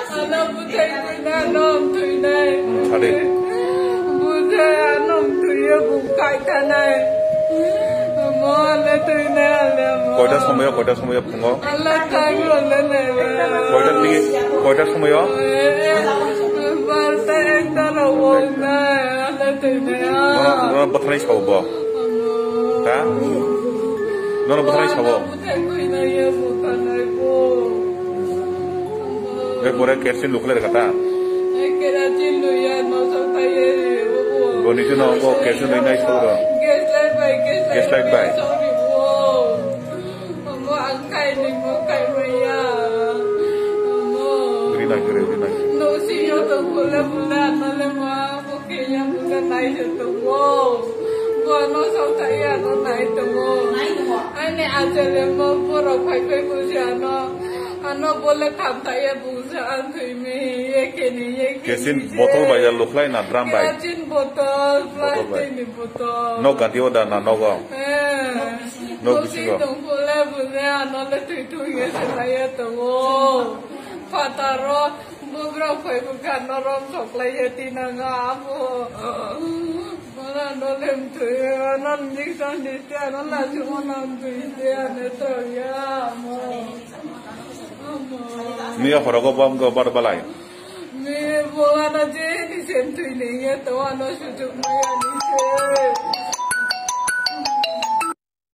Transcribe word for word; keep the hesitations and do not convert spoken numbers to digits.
Ano bwthai thwina, ano thwinai. Sadi. Bwthai ano thwiyo, bung kai thanai. Mo ano thwinai, ano mo. Koita somoyo, koita somoyo phungo? Ano thanglo le nai. Koita digi, koita somoyo? Barta ekta rok wng nai, ano thwinai. Nono, nono bwtharnai sabo bo? Ha? Nono bwtharnai sabo? Bwthai thwinai, bung thanai bo. Bai pore kerosene lukhlai rwkha ta? Kerosene luya, no sok thai ye, bo. Boni jino bo kerosene luinai sok rw. Gas light bai, gas light bai. Gas light bai. Sok rw bo. Mo ang kai ni, mo kai maya. Mo. Rinai kere, rinai. No si yo to bula bula, no le ma, bo ke ya bula nai to bo. Bo no sok thai ya, no nai to bo. Ani aja le mo, bo rok phai phai bo si ano. Ano bole tham thai ya, bo. Ang thwi mi, ye khe ni, ye khe ni. Kerosene bottle bai ya lukhlai na drum bai? Kerosene bottle, bottle bai. Plastic ni bottle. Nok ganti o da na nogo? Eh. Nok bisingo. Nok bisingo. Tong pole bole ano le thwi thwi ye se lai ya tongo. Phataro, bugrok phai bwkha no rom sok lai ya tinanga abo. Bola no lem thwi, ano ni san di te, ano la ju mo nam thwi te, ano to ya mo. Miya horogo bom go bar balai. Mi bolana je ni sem tui ne ye to ano sujuk maya ni se.